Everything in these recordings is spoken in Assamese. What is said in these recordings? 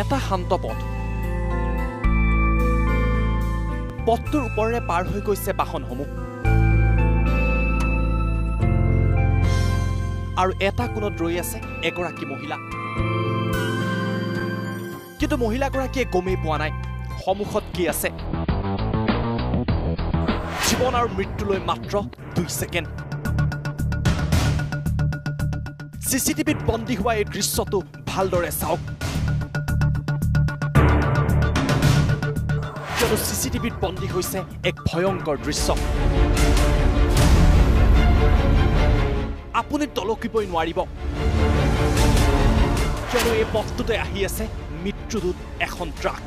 এটা শান্ত পথ। পথটোৰ ওপৰেৰে পাৰ হৈ গৈছে বাহনসমূহ আৰু এটা কোণত ৰৈ আছে এগৰাকী মহিলা। কিন্তু মহিলাগৰাকীয়ে গমেই পোৱা নাই সন্মুখত কি আছে। জীৱন আৰু মৃত্যুলৈ মাত্ৰ 2 ছেকেণ্ড। চিচিটিভিত বন্দী হোৱা এই দৃশ্যটো ভালদৰে চাওক। কিয়নো চিচিটিভিত বন্দী হৈছে এক ভয়ংকৰ দৃশ্য। আপুনি তলকিবই নোৱাৰিব, কিয়নো এই পথটোতে আহি আছে মৃত্যুদূত এখন ট্ৰাক।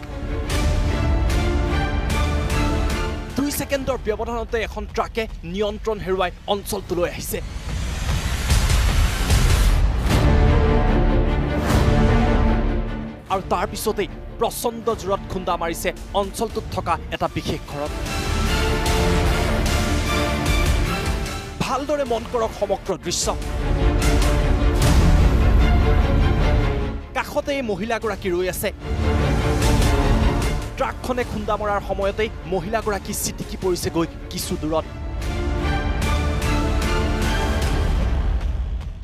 2 ছেকেণ্ডৰ ব্যৱধানতে এখন ট্ৰাকে নিয়ন্ত্ৰণ হেৰুৱাই অঞ্চলটোলৈ আহিছে। আৰু তাৰ পিছতেই প্ৰচণ্ড জোৰত খুন্দা মাৰিছে অঞ্চলটোত থকা এটা বিশেষ ঘৰত। ভালদৰে মন কৰক সমগ্ৰ দৃশ্য। কাষতে এই মহিলাগৰাকী ৰৈ আছে। ট্ৰাকখনে খুন্দা মৰাৰ সময়তেই মহিলাগৰাকী ছিটিকি পৰিছেগৈ কিছু দূৰত।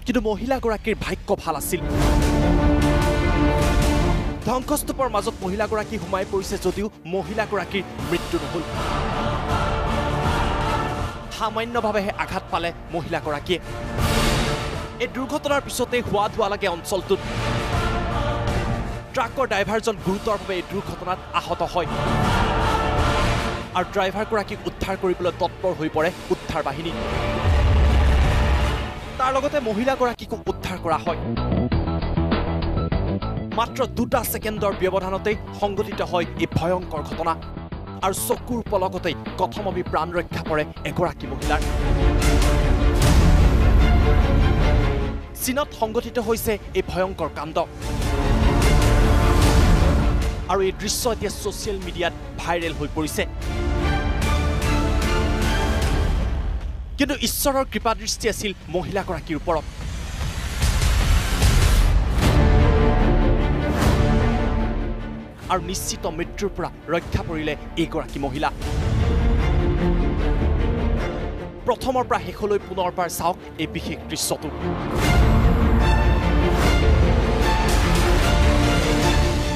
কিন্তু মহিলাগৰাকীৰ ভাগ্য ভাল আছিল। ধ্বংসস্তূপৰ মাজত মহিলাগৰাকী সোমাই পৰিছে যদিও মহিলাগৰাকীৰ মৃত্যু নহ'ল। সামান্যভাৱেহে আঘাত পালে মহিলাগৰাকীয়ে। এই দুৰ্ঘটনাৰ পিছতেই হোৱা ধোৱা লাগে অঞ্চলটোত। ট্ৰাকৰ ড্ৰাইভাৰজন গুৰুতৰভাৱে এই দুৰ্ঘটনাত আহত হয় আৰু ড্ৰাইভাৰগৰাকীক উদ্ধাৰ কৰিবলৈ তৎপৰ হৈ পৰে উদ্ধাৰ বাহিনী। তাৰ লগতে মহিলাগৰাকীকো উদ্ধাৰ কৰা হয়। মাত্ৰ 2 ছেকেণ্ডৰ ব্যৱধানতেই সংঘটিত হয় এই ভয়ংকৰ ঘটনা আৰু চকুৰ পলকতেই কথমপি প্ৰাণ ৰক্ষা পৰে এগৰাকী মহিলাৰ। চীনত সংঘটিত হৈছে এই ভয়ংকৰ কাণ্ড আৰু এই দৃশ্য এতিয়া ছ'চিয়েল মিডিয়াত ভাইৰেল হৈ পৰিছে। কিন্তু ঈশ্বৰৰ কৃপা দৃষ্টি আছিল মহিলাগৰাকীৰ ওপৰত। আৰু নিশ্চিত মৃত্যুৰ পৰা ৰক্ষা পৰিলে এইগৰাকী মহিলা। প্ৰথমৰ পৰা শেষলৈ পুনৰবাৰ চাওক এই বিশেষ দৃশ্যটো।